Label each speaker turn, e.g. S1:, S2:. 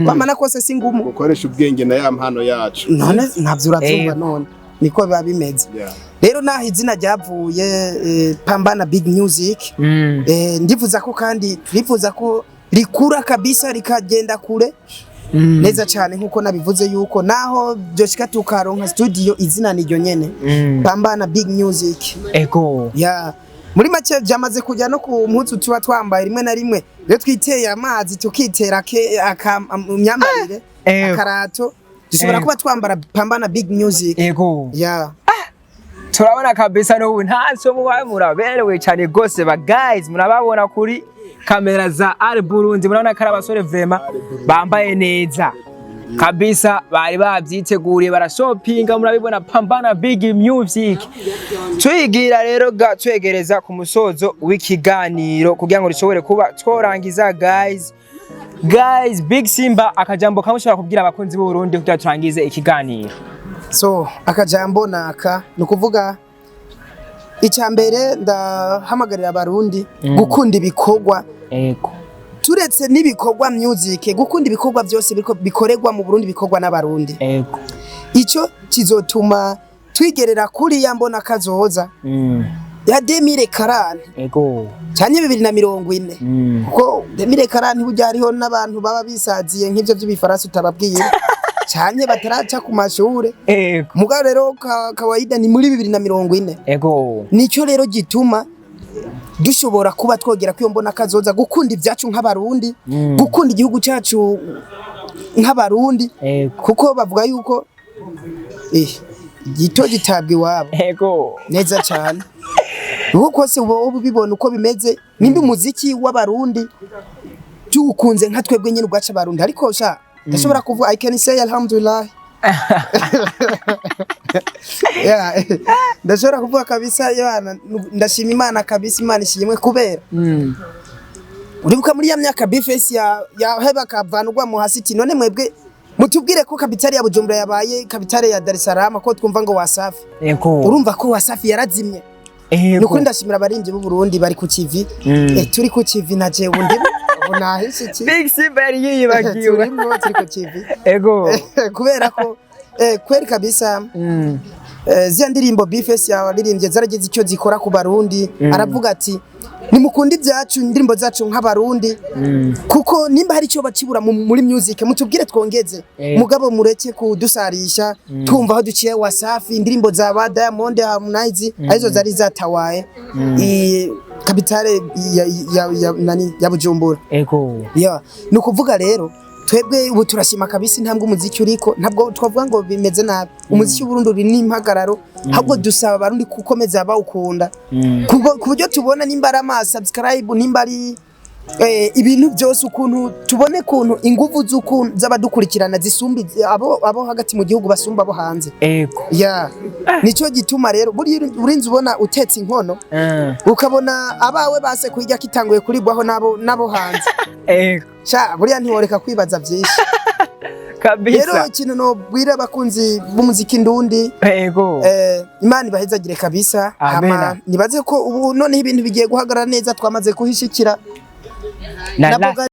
S1: Kwamana kose si ngumu.
S2: Gukoresha ubwenge na ya mpano yacu.
S1: None ntabyo urabyumva? None niko biba bimeze. Rero naho izina ryavuye, Pambana Big Music, ndifuza ko kandi turifuza ko rikura kabisa, rikagenda kure neza cyane, nkuko nabivuze yuko naho byoshika tukaronka studio, izina niryo nyene, Pambana Big Music. Ya, muri make byamaze kujya no ku mpuzu tuba twambaye. Rimwe na rimwe iyo twiteye amazi, tukitera ke imyambarire, akarato, dushobora kuba twambara Pambana Big Music. Ya.
S3: Turabona kabisa n'ubu ntacyo muba muraberewe cyane gose. Ba guys, murababona kuri kamera za Al Burundi, murabona ko ari abasore vraiment bambaye neza kabisa, bari babyiteguriye, barashopinga, murabibona. Pambana Big Music. Twigira rero ga twegereza ku musozo w'ikiganiro kugira ngo dushobore kuba tworangiza. Guys, Big Simba, akajambo kamwe ushobora kubwira abakunzi b'u Burundi kugira turangize ikiganiro?
S1: So, akajambo naka, ni ukuvuga icya mbere, ndahamagarira Abarundi gukunda ibikorwa, turetse n'ibikorwa music, gukunda ibikorwa byose bikorerwa mu Burundi, bikorwa n'Abarundi. Icyo kizotuma twigerera kuri ya mbona kazoza ya 2040 cyane 2040, kuko 2040 burya hariho n'abantu baba bisaziye nk'ivyo by'ibifaransa utababwiye cyane, bataraca ku mashure. Mugabo rero kawaida ni muri 2040. Nicyo rero gituma dushobora kuba twogera kwiyo mbona kazoza, gukunda ibyacu nk'Abarundi, gukunda igihugu cyacu nk'Abarundi, kuko bavuga yuko gito gitabwa iwabo. Neza cyane, uko kose uba ubibona uko bimeze. Nimba umuziki w'Abarundi tuwukunze nka twebwe nyine ubwacu Abarundi, ariko sha ndashobora kuvuga, I can say alhamdulillah. Yeah, ndashobora kuvuga kabisa, yana ndashima Imana kabisa, Imana ishimwe, kubera uribuka muri ya myaka B-Face ya yaheba kavanurwa mu hasi, ati: "None mwebwe mutubwire ko kapitale ya Bujumbura yabaye kapitale ya Dar es Salaam, ko twumva ngo Wasafi?" Urumva ko Wasafi yarazimye. Nukuri ndashimira abarinzi b'u Burundi bari ku kivi. Turi ku kivi na jewe ndimo ubu, nahishe iki.
S3: Big Simba yari yiyibagiwe.
S1: Turimo, turi ku kivi. Kubera ko kweri kabisa, ziya ndirimbo B-Face yaririmbye zaragize icyo zikora ku Barundi. Aravuga ati: "Nimukunda ibyacu, indirimbo zacu nk'Abarundi, kuko nimba hari icyo bakibura muri music, mutubwire twongeze, mugabo mureke kudusarisha twumva aho duciye Wasafi, indirimbo za ba Diamond, Harmonize, arizo zari zatawaye i kapitale ya nani, ya Bujumbura." Ya, ni ukuvuga rero twebwe ubu turashima kabisa intambwe umuziki uriko. Ntabwo twavuga ngo bimeze nabi, umuziki w'Uburundi uri n'impagararo, ahubwo dusaba Abarundi gukomeza bawukunda, ku buryo tubona nimba ari ama subscribe, nimba ari ibintu byose, ukuntu tubone ukuntu inguvu z'ukuntu z'abadukurikirana zisumba abo hagati mu gihugu, basumba abo hanze. Ya, nico gituma rero buriya urinze ubona utetse inkono, ukabona abawe base kuyirya, kitanguye kuribwaho nabo hanze, sha buriya ntiworeka kwibaza byinshi. Rero ikintu nobwira abakunzi b'umuziki ndundi, Imana ibahezagire kabisa.
S3: Amena.
S1: Hama nibaze ko ubu noneho ibintu bigiye guhagarara neza, twamaze kuhishikira
S3: na
S1: na
S3: la
S1: Boga.